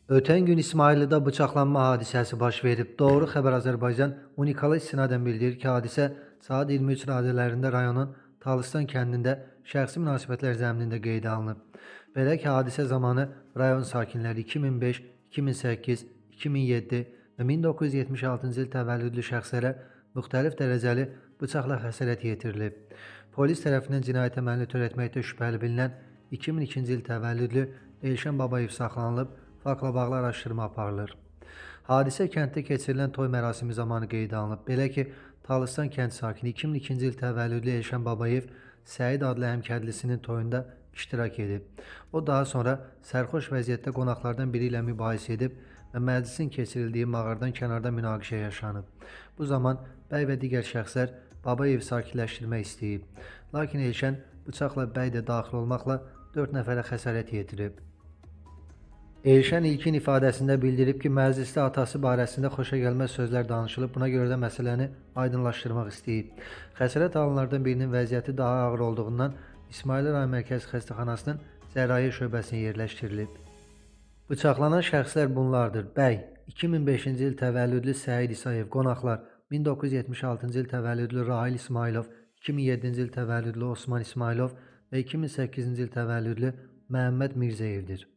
Ötən gün İsmayıllıda bıçaqlanma hadisəsi baş verib. Doğru Xəbər Azərbaycan Unikala istinadən bildirir ki, hadisə saat 23 radələrində rayonun Talıstan kəndində şəxsi münasibətlər zəminində qeydə alınıb. Belə ki, hadisə zamanı rayon sakinləri 2005, 2008, 2007 və 1976-cı il təvəllüdlü şəxslərə müxtəlif dərəcəli bıçaqla xəsarət yetirilib. Polis tərəfindən cinayət əməlini törətməkdə şübhəli bilinən 2002-ci il təvəllüdlü Elşən Babayev saxlanılıb, faktla bağlı araşdırma aparılır. Hadisə kənddə keçirilən toy mərasimi zamanı qeydə alınıb. Belə ki, Talıstan kənd sakini 2002-ci il təvəllüdlü Elşən Babayev Səid adlı həmkəndlisinin toyunda iştirak edib. O daha sonra sərxoş vəziyyətdə qonaqlardan biri ilə mübahisə edib və məclisin keçirildiyi mağaradan kənarda münaqişə yaşanıb. Bu zaman bəy və digər şəxslər Babayevi sakitləşdirmək istəyib. Lakin Elşən bıçaqla bəy də daxil olmaqla 4 nəfərə xəsarət yetirib. Elşən ilkin ifadəsində bildirib ki, məclisdə atası barəsində xoşagəlməz sözlər danışılıb, buna görə də məsələni aydınlaşdırmaq istəyib. Xəsarət alanlardan birinin vəziyyəti daha ağır olduğundan İsmayıllı rayon Mərkəzi Xəstəxanasının cərrahiyyə şöbəsinə yerləşdirilib. Bıçaqlanan şəxslər bunlardır: Bəy, 2005-ci il təvəllüdlü Səid İsayev, qonaqlar 1976-cı il təvəllüdlü Rahil İsmayılov, 2007-ci il təvəllüdlü Osman İsmayılov və 2008-ci il təvəllüdlü Məhəmməd Mirzəyevdir.